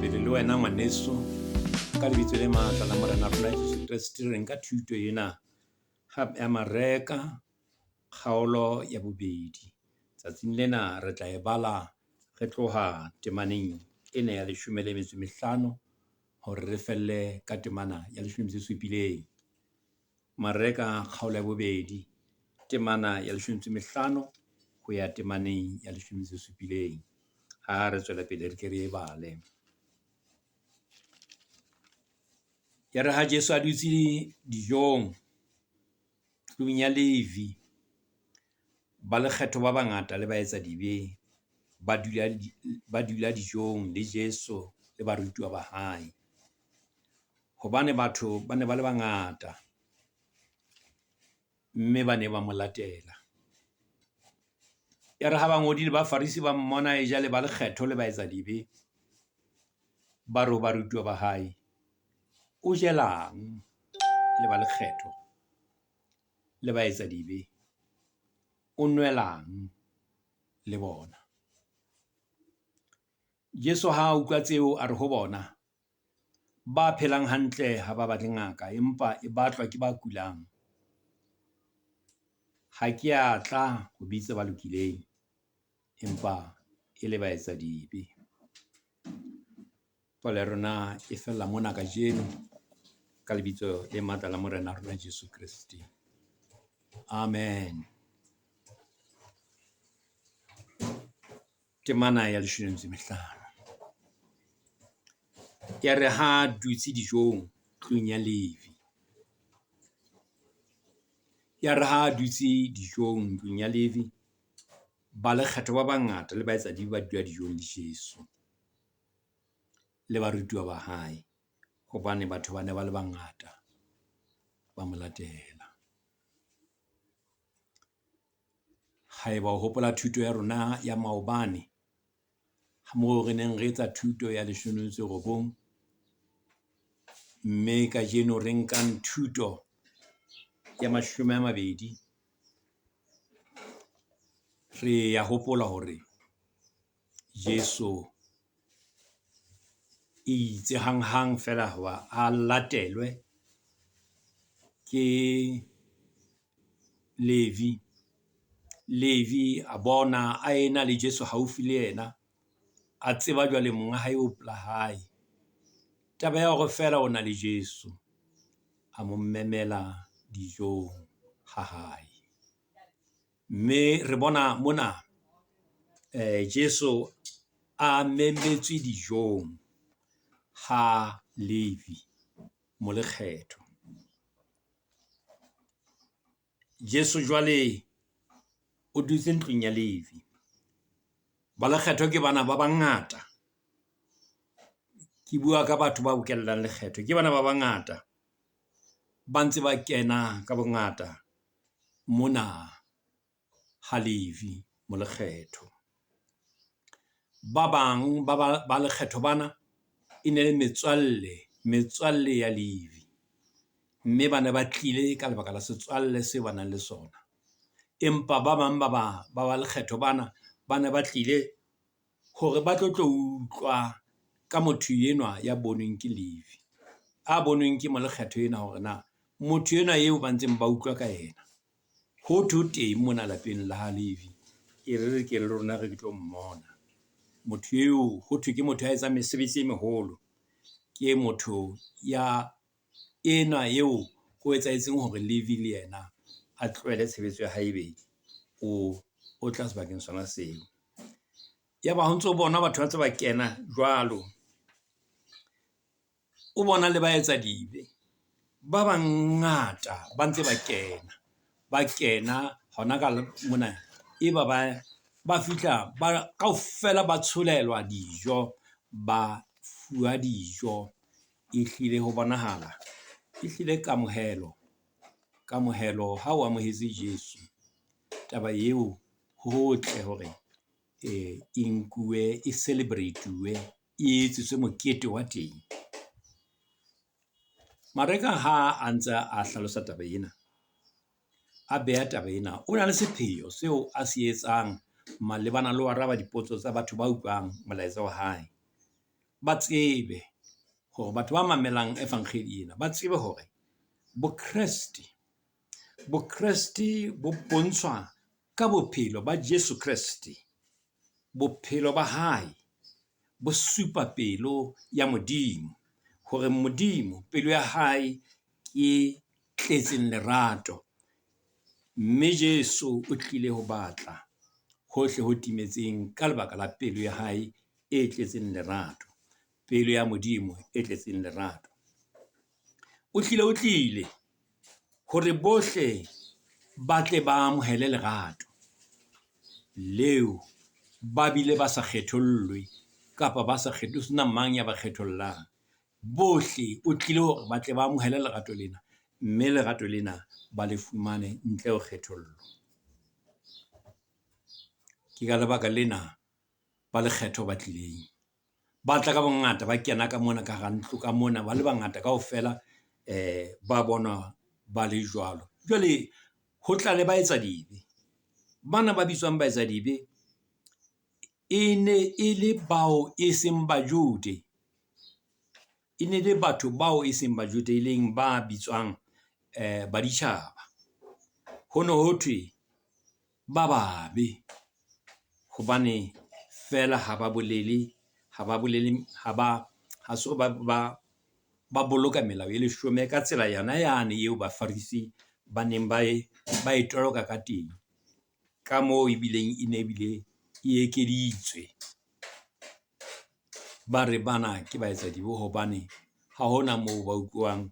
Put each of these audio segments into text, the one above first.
pele le wena ngwaneso ka lebitso le matla la Morena rona Jesu Kreste. Re nka thuto ena ya Mareka kgaolo ya bobedi. Tsatsing lena re tla e bala re tloha temaneng ena ya leshome le metso e mehlano hore re felle ka temana ya leshome le metso e supileng. Mareka kgaolo ya bobedi, temana ya leshome le metso e mehlano ho ya temaneng ya leshome le metso e supileng. Ha re tswela pele re ke re e bale. Yare ha Jesu a dutse dijong tlung ya Levi, balekgetho ba bangata le baetsadibe ba dula dijong le Jesu le barutuwa ba hae. Hobane batho ba ne ba le bangata, mme ba ne ba mo latela. Yare ha bangodi le Bafarisi ba mmona a eja le balekgetho le baetsadibe, ba re ho barutuwa ba hae, o jelang le balekgetho le baetsadibe, o nwelang le bona? Jesu ha a utlwa tseo, a re ho bona, ba phelang hantle ha ba batle ngaka, empa e batlwa ke ba kulang. Ha ke a tla ho bitsa ba lokileng, empa e le baetsadibe. Palo ya rona e fella mona kajeno ka lebitso le matla la Morena rona Jesu Kreste. Amen. Temana ya leshome le metso e mehlano. Yare ha a dutse dijong tlung ya Levi. Yare ha a dutse dijong ntlong ya Levi, balekgetho ba bangata le baetsadibe ba dula dijong le Jesu le barutuwa ba hae, hobane batho ba ne ba le bangata ba mo latela. Haeba o hopola thuto ya rona ya maobane, moo re neng re etsa thuto ya leshome le metso e robong, mme kajeno re nkang thuto ya mashome a mabedi, re ya hopola hore Jesu itse hanghang feela hoba a latelwe ke Levi. Levi a bona a ena le Jesu haufi le yena, a tseba jwale monga hae o pela hae. Taba ya hore feela o na le Jesu, a mo memela dijong ha hae. Mme re bona mona Jesu a memetswe dijong ha Levi, molekgetho. Jesu jwale o dutse ntlong ya Levi. Balekgetho ke bana ba bangata. Ke bua ka batho ba bokellang lekgetho. Ke bana ba bangata ba ntse ba kena ka bongata mona ha Levi molekgetho. Ba bang ba ba lekgetho bana e ne le metswalle, metswalle ya Levi. Mme ba ne ba tlile ka lebaka la setswalle seo ba nang le sona. Empa ba bang ba ba ba balekgetho bana ba ne ba tlile hore ba tlo tlo utlwa ka motho enwa ya bonweng ke Levi. A bonweng ke molekgetho enwa hore na motho enwa eo ba ntseng ba utlwa ka yena, ho thwe o teng mona lapeng la ha Levi. E re re ke le rona re tlo mmona. Motho eo ho thwe ke motho ya etsang mesebetsi e meholo. Ke motho ya enwa eo ho etsahetseng hore Levi le yena a tlohele tshebetso ya hae ebe o tla sebakeng sona seo. Yaba ho ntso bona batho ba ntse ba kena jwalo. O bona le baetsadibe ba bangata ba ntse ba kena, ba kena hona ka mona. E ba ba fihla ba kaofela ba tsholelwa dijo, ba fuwa dijo. Ehlile ho bonahala ehlile kamohelo, kamohelo ha o amohetse Jesu. Taba eo ho hotle hore e nkuwe, e celebrate-uwe, e etsetswe mokete wa teng. Mareka ha a ntse a hlalosa taba ena, a beha taba ena, o na le sepheo seo a se etsang malebana le ho araba dipotso tsa batho ba utlwang molaetsa wa hae. ba tsebe hore batho ba mamelang efankgedi ena, ba tsebe hore Bokreste, Bokreste bo bontshwa ka bophelo ba Jeso Kreste. Bophelo ba hae bo supa pelo ya Modimo hore Modimo pelo ya hae ke e tletseng lerato. Mme Jeso o tlile ho batla hohle ho timetseng ka lebaka la pelo ya hae e tletseng lerato. Pelo ya Modimo e tletseng lerato. O hlile o tlile hore bohle ba tle ba amohele lerato leo ba bile ba sa kgethollwe kapa ba sa ho sena mang ya ba kgethollang. Bohle o tlile hore ba tle ba amohele lerato lena, mme lerato lena ba le fumane ntle ho kgethollo. Ke ka lebaka lena ba lekgetho ba tlileng. Ba tla ka bongata, ba kena ka mona ka hara ntlo ka mona, ba le bangata kaofela ba bonwa ba le jwalo. Jwale ho tla le baetsadibe. Bana ba bitswang baetsadibe e ne e le bao e seng Bajode. E ne le batho bao e seng Bajode, e leng ba bitswang baditjhaba. Ho no ho thwe ba babe hobane feela ha ba bolele, ha ba bolele, ha ba, ha se ba, ba boloka melao e leshome ka tsela yona yane eo Bafarisi ba neng ba e, ba e toloka ka teng. Ka moo ebileng e ne ebile e ekeditswe. Ba re bana ke baetsadibe hobane ha hona moo ba utluwang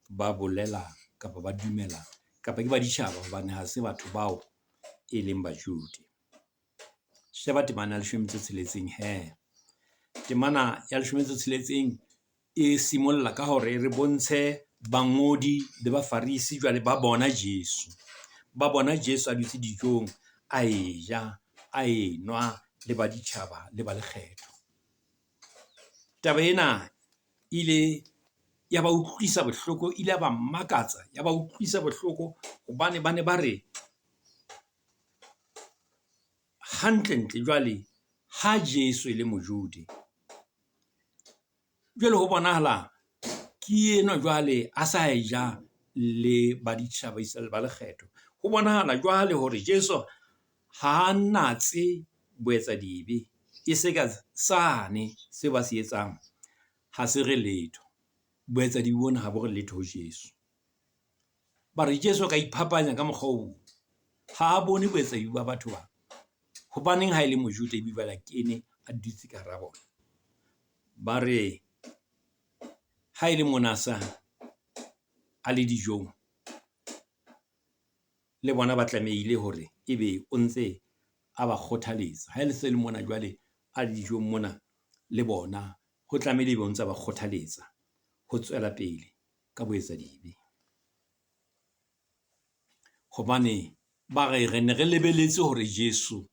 ba bolela kapa ba dumela kapa ke baditjhaba hobane ha se batho bao e leng Bajodi. Sheba temana ya leshome metso e tsheletseng hee. Temana ya leshome metso e tsheletseng e simolla ka hore re bontshe bangodi le Bafarisi jwale ba bona Jeso. Ba bona Jeso a dutse dijong, a e ja, a e nwa le baditjhaba le balekgetho. Taba ena e ile ya ba utlwisa bohloko, ile ya ba makatsa, ya ba utlwisa bohloko hobane ba ne ba re hantlentle jwale ha Jeso e le Mojode, jwale ho bonahala ke enwa jwale a sa e ja le baditjhaba le balekgetho. Ho bonahala jwale hore Jeso ha a natse boetsadibe. E se ka sane seo ba se etsang ha se re letho. Boetsadibe bona ha bo re letho ho Jeso. Ba re Jeso a ka iphapanya ka mokgwa oo, ha a bone boetsadibe ba batho bana. Hobaneng ha e le Mojuda ebile a kene a dutse ka hara bona? Ba re ha e le mona a sa a le dijong, le bona ba tlamehile hore ebe o ntse a ba kgothaletsa. Ha e se le mona jwale a le dijong mona le bona, ho tlamehile ebe o ntse a ba kgothaletsa ho tswela pele ka boetsadibe. Hobane ba re, re ne re lebeletse hore Jeso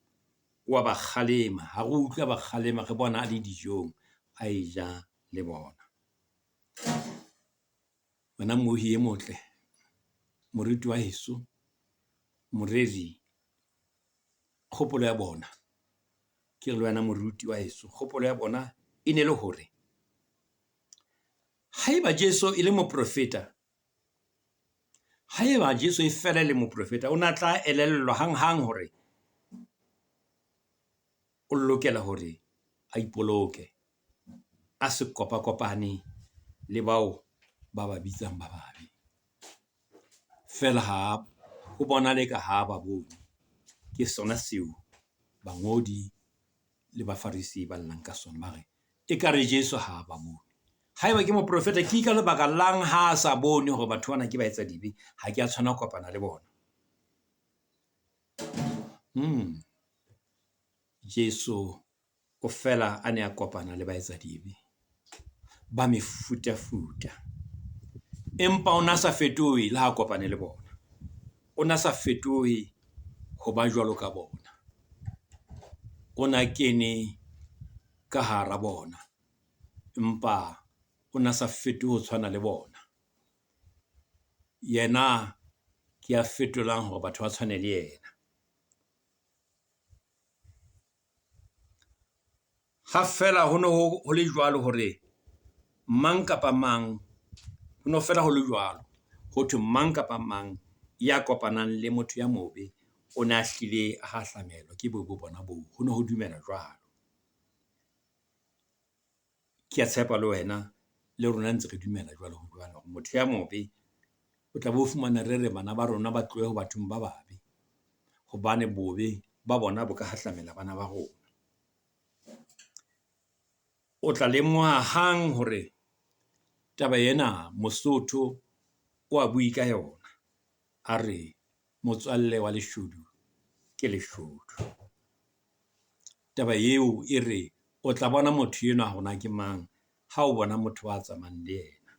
wa ba kgalema. Ha re utlwe a ba kgalema, re bona a le dijong, a e ja le bona. Wena mmohi e motle, moruti wa heso, moreri, kgopolo ya bona, ke re le wena moruti wa heso, kgopolo ya bona e ne le hore haeba Jeso e le moprofeta, Haeba Jesu e fela e le moprofeta, o ne a tla elellwa hanghang hore o lokela hore a ipoloke, a se kopakopane le bao ba ba bitsang ba babe. Feela ha ho bonahala eka ha ba bone. Ke sona seo bangodi le Bafarisi ba llang ka sona. Ba re, ekare Jesu ha a ba bone. Haeba ke moprofeta, ke ka lebaka lang ha a sa bone hore batho bana ke baetsadibe? Ha ke a tshwana ho kopana le bona. Jesu o fela a ne a kopana le baetsadibe ba mefutafuta. Empa o ne a sa fetohe le ha a kopane le bona. O ne a sa fetohe ho ba jwalo ka bona. O ne a kene ka hara bona, empa o ne a sa fetohe ho tshwana le bona. Yena ke ya fetolang hore batho ba tshwane le yena. Ha feela ho no ho le jwalo hore mang kapa mang, ho no fela ho le jwalo. Ho thwe mang kapa mang ya kopanang le motho ya mobe, o ne a hlile a hahlamelwa ke bobe bona boo. Ho no ho dumela jwalo. Ke a tshepa le wena le rona ntse re dumela jwalo jwalo hore motho ya mobe o tla bo fumana re re bana ba rona ba tlohe ho bathong ba babe, hobane bobe ba bona bo ka hahlamela bana ba rona. O tla lemoha hang hore taba ena Mosotho o wa bue ka yona. A re, motswalle wa leshodu ke leshodu. Taba eo e re o tla bona motho enwa hore na ke mang, ha o bona motho a tsamayang le yena.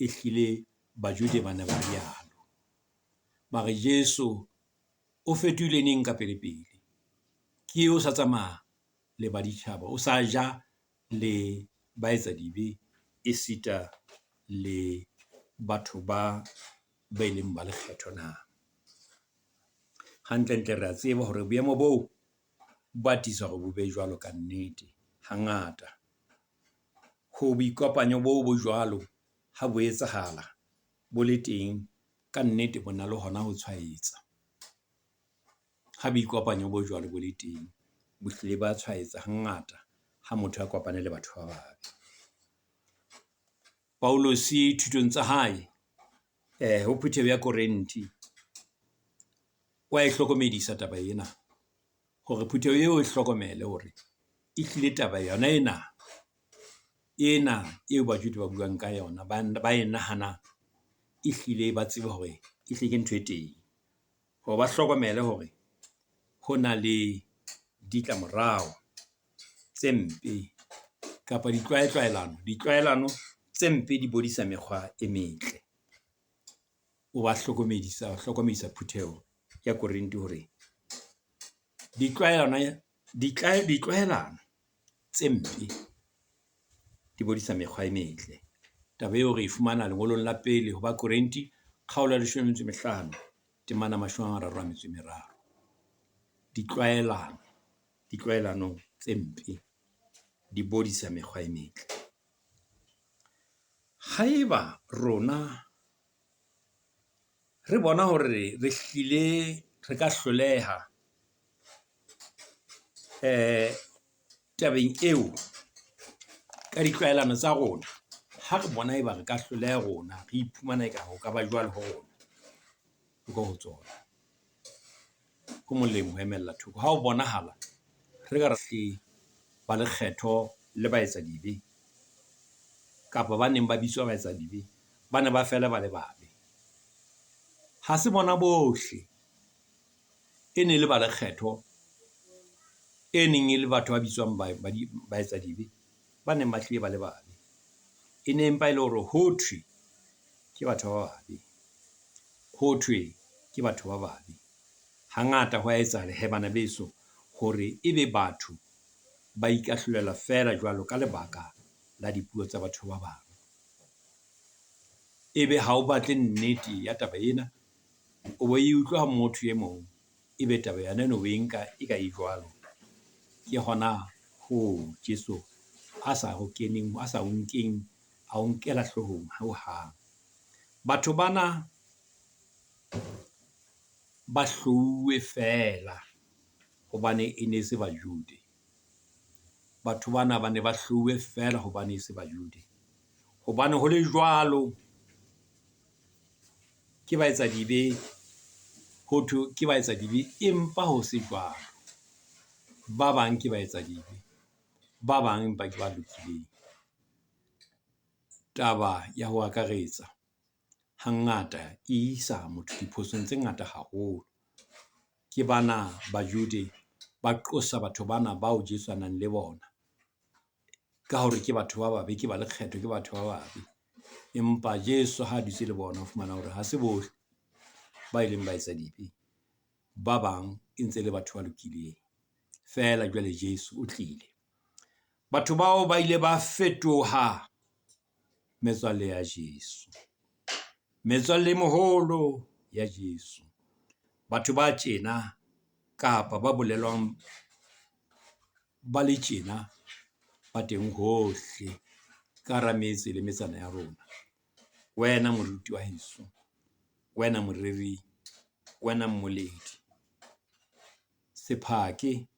Ehlile Bajode ba ne ba rialo. Ba re Jesu o fetohile neng ka pele pele? Ke eo o sa tsamaya le baditjhaba, o sa ja le baetsadibe esita le batho ba ba e leng ba lekgetho na? Hantlentle re a tseba hore boemo boo bo atisa hore bo be jwalo kannete hangata. Ho boikopanyo bo bo jwalo ha bo etsahala, bo le teng kannete bo na le hona ho tshwaetsa. Ha boikopanyo bo jwalo bo le teng, bo hlile ba tshwaetsa hangata ha motho a kopane le batho ba babe. Pauluse thutong tsa hae ho phutheho ya Korinthe, wa e hlokomedisa taba ena hore phutheho eo e hlokomele hore ehlile taba yona ena, ena eo Bajude ba buang ka yona, ba e nahanang. Ehlile ba tsebe hore ehlile ke ntho e teng. Hore ba hlokomele hore ho na le ditlamorao tse mpe kapa ditlwaetlwaelano, ditlwaelano tse mpe di bodisa mekgwa e metle. O ba hlokomedisa, o hlokomedisa phutheho ya Korinthe hore ditlwaelano ditlwaelano tse mpe di bodisa mekgwa e metle. Taba eo re e fumana lengolong la pele ho Bakorinthe kgaolo ya leshome le metso e mehlano, temana mashome a mararo a metso e meraro. Ditlwaelano, ditlwaelano tse mpe di bodisa mekgwa e metle. Haeba rona re bona hore re hlile re ka hloleha tabeng eo ka ditlwaelano tsa rona. Ha re bona eba re ka hloleha rona, re iphumana eka ho ka ba jwalo ho rona ho tsona. Ho molemo ho emella thoko ha ho bonahala re ka re ba lekgetho le baetsadibe kapa ba neng ba bitswa baetsadibe, ba ne ba fela ba le babe. Ha se bona bohle, e ne le ba lekgetho, e neng e le batho ba bitswang baetsadibe, ba neng ba hlile ba le babe. E ne mpa e le hore ho thwe ke batho ba babe, ho thwe ke batho ba babe. Hangata ho a etsahala hee bana beso hore ebe batho ba ikahlolela feela jwalo ka lebaka la dipuo tsa batho ba bang. Ebe ha o batle nnete ya taba ena, o bo e utlwa motho e mong, ebe taba yona eno o e nka e ka e jwalo. Ke hona hoo Jesu a sa ho keneng, a sa o nkeng, a o nkela hloohong hohang. Batho bana ba hlouwe feela hobane e ne se Bajude. Batho bana ba ne ba hlouwe feela hobane e se Bajude. Hobane ho le jwalo, ke baetsadibe, ho thwe ke baetsadibe empa ho se jwalo. Ba bang ke baetsadibe, ba bang empa ke ba lokileng. Taba ya ho akaretsa hangata e isa motho diphosong tse ngata haholo. Ke bana Bajude ba qosa batho bana bao Jesu a nang le bona ka hore ke batho ba babe, ke ba lekgetho, ke batho ba babe. Empa Jesu ha dutse le bona, o fumana hore ha se bohle ba ileng ba etsa dibe. Ba bang e ntse le batho ba lokileng. Feela jwale Jesu o tlile. Batho bao ba ile ba fetoha metswalle ya Jesu. Metswalle e moholo ya Jesu. Batho ba tjena kapa ba bolelwang ba le tjena Ba teng hohle ka hara metse le metsana ya rona. Wena moruti wa heso, wena moreri, wena mmoledi. Se phake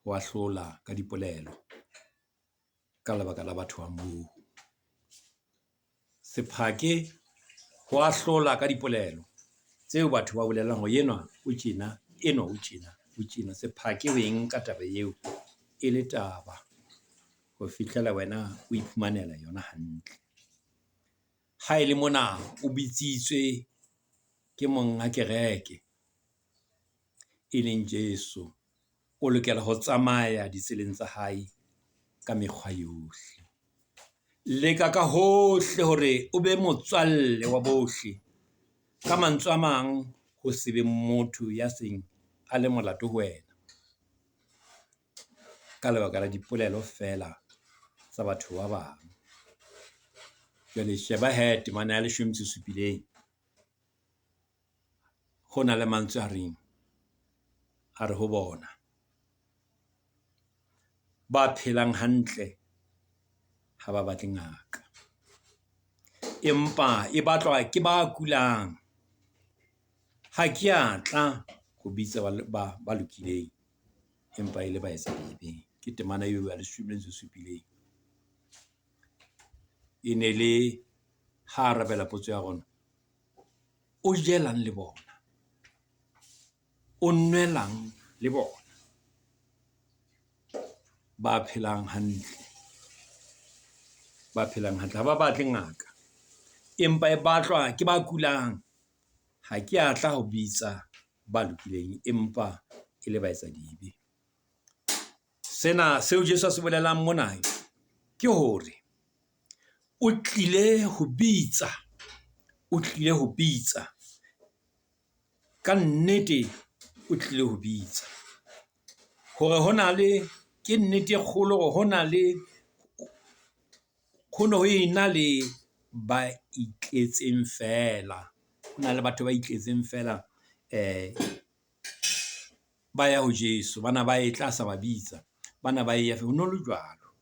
ho ahlola ka dipolelo ka lebaka la batho ba moo. Se phake ho ahlola ka dipolelo tseo batho ba bolelang hore enwa o tjena, enwa o tjena, o tjena. Se phake ho e nka taba eo e le taba ho fihlela wena o iphumanela yona hantle. Ha e le mona o bitsitswe ke monga kereke, e leng Jeso. O lokela ho tsamaya ditseleng tsa hae ka mekgwa yohle. Leka ka hohle hore o be motswalle wa bohle. Ka mantswe a mang, ho se be motho ya seng a le molato ho wena ka lebaka la dipolelo feela tsa batho ba bang. Jwale sheba hee temana ya leshome e metso e supileng. Ho na le mantswe a reng, a re ho bona, ba phelang hantle ha ba batle ngaka, empa e batlwa ke ba kulang. Ha ke a tla ho bitsa ba lokileng, empa e le baetsadibe. Ke temana eo ya leshome le metso e supileng. E ne le ha arabela potso ya rona, o jelang le bona? O nwelang le bona? Ba phelang hantle, ba phelang hantle ha ba batle ngaka, empa e batlwa ke ba kulang. Ha ke a tla ho bitsa ba lokileng, empa e le baetsadibe. Sena seo Jesu a se bolelang mona ke hore o tlile ho bitsa, o tlile ho bitsa. Ka nnete o tlile ho bitsa. Hore ho na le, ke nnete e kgolo hore ho na le, ho no ho ena le ba itletseng feela. Ho na le batho ba itletseng feela ba ya ho Jeso. Ba na ba e tla a sa ba bitsa, ba na ba e ya, ho no le jwalo.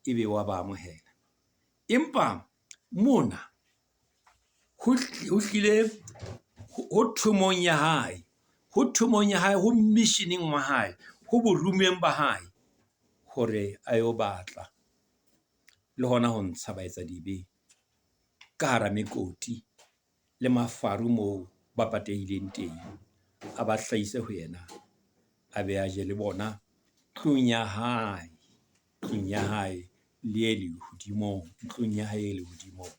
Ebe wa ba amohela. Empa mona ho hlile ho thomong ya hae, ho thomong ya hae, ho mission-eng wa hae, ho borumeng ba hae hore a yo batla le hona ho ntsha baetsadibe ka hara mekoti le mafaru moo ba patehileng teng. A ba hlahise ho yena, a be a je le bona tlung ya hae, tlung ya hae le e lehodimong, ntlong ya hae e lehodimong.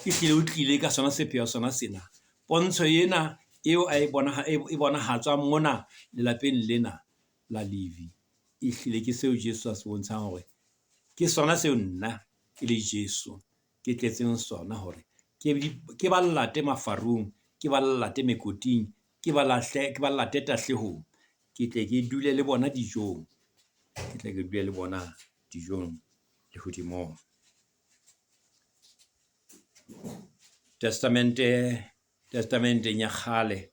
Ehlile o tlile ka sona sepheo sona sena. Pontsho ena eo a e e bonahatswang mona lelapeng lena la Levi. Ehlile ke seo Jesu a se bontshang hore ke sona seo nna ke le Jesu ke tletseng sona hore ke ba late mafarung, ke ba late mekoting, ke ba lahle, ke ba late tahlehong. Ke tle ke dule le bona dijong, ke tle ke dule le bona dijong lehodimong. Testamente, Testamenteng ya kgale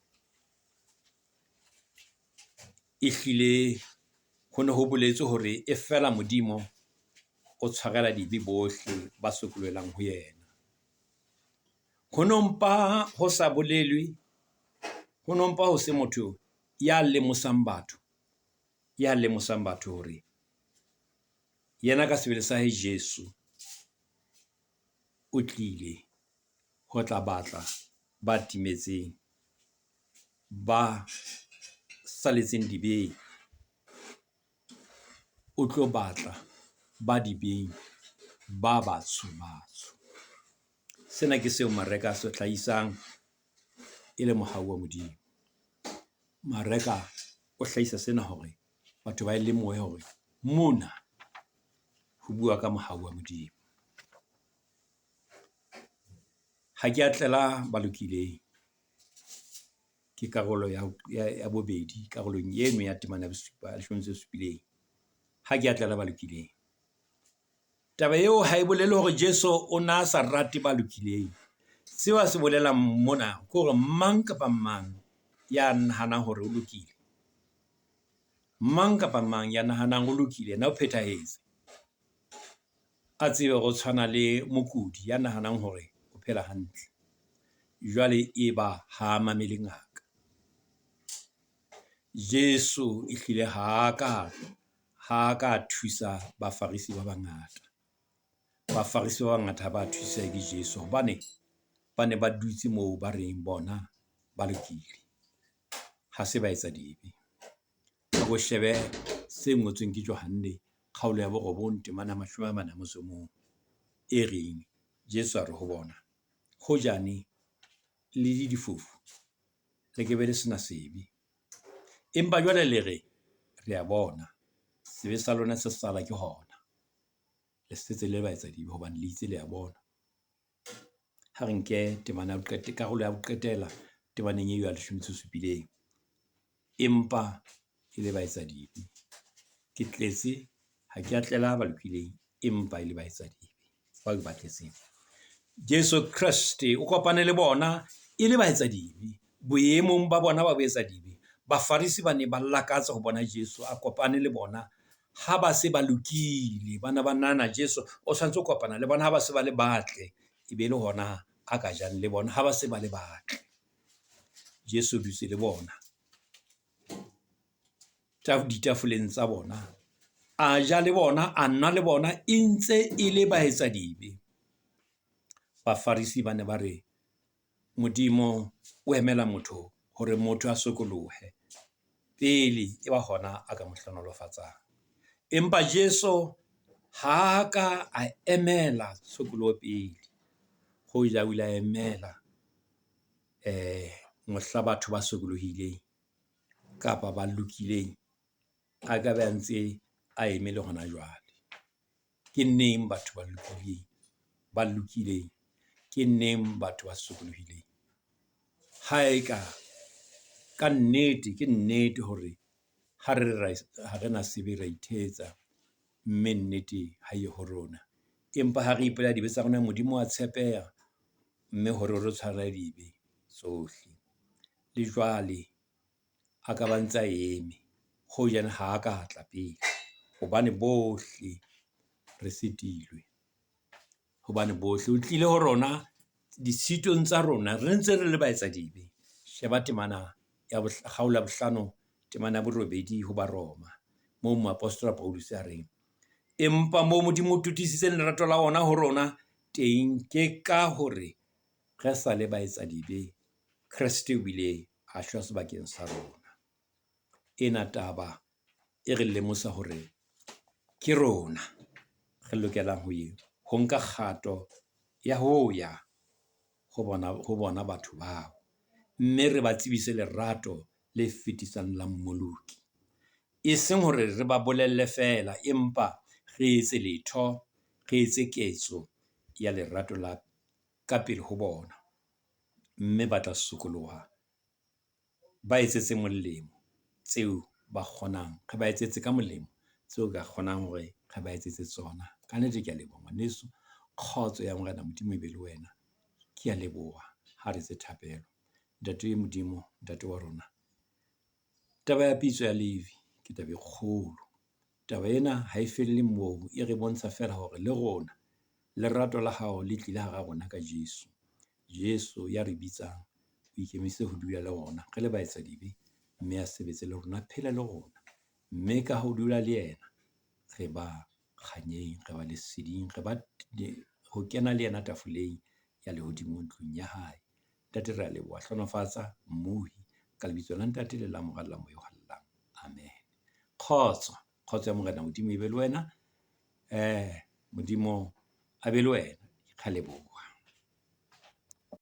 ehlile ho ne ho boletswe hore e fela Modimo o tshwarela dibe bohle ba sokolohelang ho yena. Ho no mpa ho sa bolelwe, ho no mpa ho se motho ya lemosang batho, ya lemosang batho hore yena ka sebele sa hae Jesu o tlile ho tla batla ba timetseng, ba saletseng dibeng. O tlo batla ba dibeng ba batsho batsho. Sena ke seo Mareka a se hlahisang e le mohau wa Modimo. Mareka o hlahisa sena hore batho ba e lemohe hore mona ho bua ka mohau wa Modimo. Ha ke a tlela ba lokileng. Ke karolo ya bobedi karolong eno ya temana ya bosupa, leshome le metso e supileng. Ha ke a tlela ba lokileng. Taba eo ha e bolele hore Jesu o na sa rate ba lokileng. Seo a se bolelang mona ke hore mang kapa mang ya nahanang hore o lokile, Mang kapa mang ya nahanang o lokile, yena o phethahetse, a tsebe hore o tshwana le mokudi ya nahanang hore o phela hantle. Jwale eba ha a mamele ngaka. Jesu ehlile ha a ka, ha a ka a thusa bafarisi ba bangata. Bafarisi ba bangata ha ba thuseha ke Jesu hobane ba ne ba dutse moo ba reng bona ba lokile, ha se ba etsa dibe. Ako shebe se ngotsweng ke Johanne kgaolo ya borobong temana ya mashome a mane a motso o mong e reng, Jesu a re ho bona, hojane le le difofu, le ke be le sena sebe. Empa jwale le re, re a bona, sebe sa lona se sala ke hona. Le setse le baetsadibe hobane le itse le a bona. Ha re nke temana ya karolo ya ho qetela temaneng eo ya leshome metso e supileng. Empa e le baetsadibe. Ke tletse, ha ke a tlela ba lokileng, empa e le baetsadibe bao ke ba tletseng. Jesu Kreste o kopane le bona e le baetsadibe, boemong ba bona ba boetsadibe. Bafarisi ba ne ba lakatsa ho bona Jesu a kopane le bona ha ba se ba lokile. Ba ne ba nahana Jesu o tshwanetse ho kopana le bona ha ba se ba le batle, e be le hona a ka jang le bona ha ba se ba le batle. Jesu o dutse le bona ditafoleng tsa bona, a ja le bona, a nwa le bona, e ntse e le baetsadibe. Bafarisi ba ne ba re Modimo o emela motho hore motho a sokolohe pele e ba hona a ka mo hlohonolofatsang. Empa Jesu ha a ka a emela tshokoloho pele, hoja o ile a emela mohla batho ba sokolohileng kapa ba lokileng, a ka be a ntse a eme le hona jwale. Ke neng batho ba lokileng, ba lokileng? Ke neng batho ba sokolohileng? Ha eka ka nnete, ke nnete hore ha re re ha rena sebe, re a ithetsa, mme nnete ha eyo ho rona. Empa ha re ipolela dibe tsa rona, Modimo wa tshepeha mme hore o re tshwarele dibe tsohle. Le jwale a ka ba ntse a eme hojane ha a ka tla pele hobane bohle re sitilwe. Hobane bohle, o tlile ho rona ditshitong tsa rona re ntse re le baetsadibe. Sheba temana ya kgaolo ya bohlano, temana ya borobedi ho Baroma. Moo moapostola Pauluse a reng, empa moo Modimo o totisitseng lerato la ona ho rona teng ke ka hore re sa le baetsadibe, Kreste o ile a shwa sebakeng sa rona. Ena taba e re lemosa hore ke rona re lokelang ho ho nka kgato ya ho ya ho bona, ho bona batho bao. Mme re ba tsebise lerato le fetisang la Mmoloki. E seng hore re ba bolelle feela, empa re etse letho, re etse ketso ya lerato la ka pele ho bona. Mme ba tla sokoloha. Ba etsetse molemo tseo ba kgonang, re ba etsetse ka molemo tseo ka kgonang hore re ba etsetse tsona. Ka nnete ke a leboha ngwaneso. Kgotso ya Morena Modimo e be le wena. Ke a leboha. Ha re etse thapelo. Ntate Modimo, Ntate wa rona, taba ya pitso ya Levi ke taba e kgolo. Taba ena ha e felle moo, e re bontsha feela hore le rona lerato la hao le tlile hara rona ka Jesu. Jesu ya re bitsang, o ikemiseditse ho dula le rona re le baetsadibe, mme a sebetse le rona, a phele le rona. Mme ka ho dula le yena, re ba kganyeng, re ba leseding, re ba ho kena le yena tafoleng ya lehodimo ntlong ya hae. Ntate, re a leboha. Hlohonolofatsa mmohi ka lebitso la Ntate le la Mora le la Moya o Halalelang. Amen. Kgotso, kgotso ya Morena Modimo e be le wena. Modimo a be le wena. Re a leboha.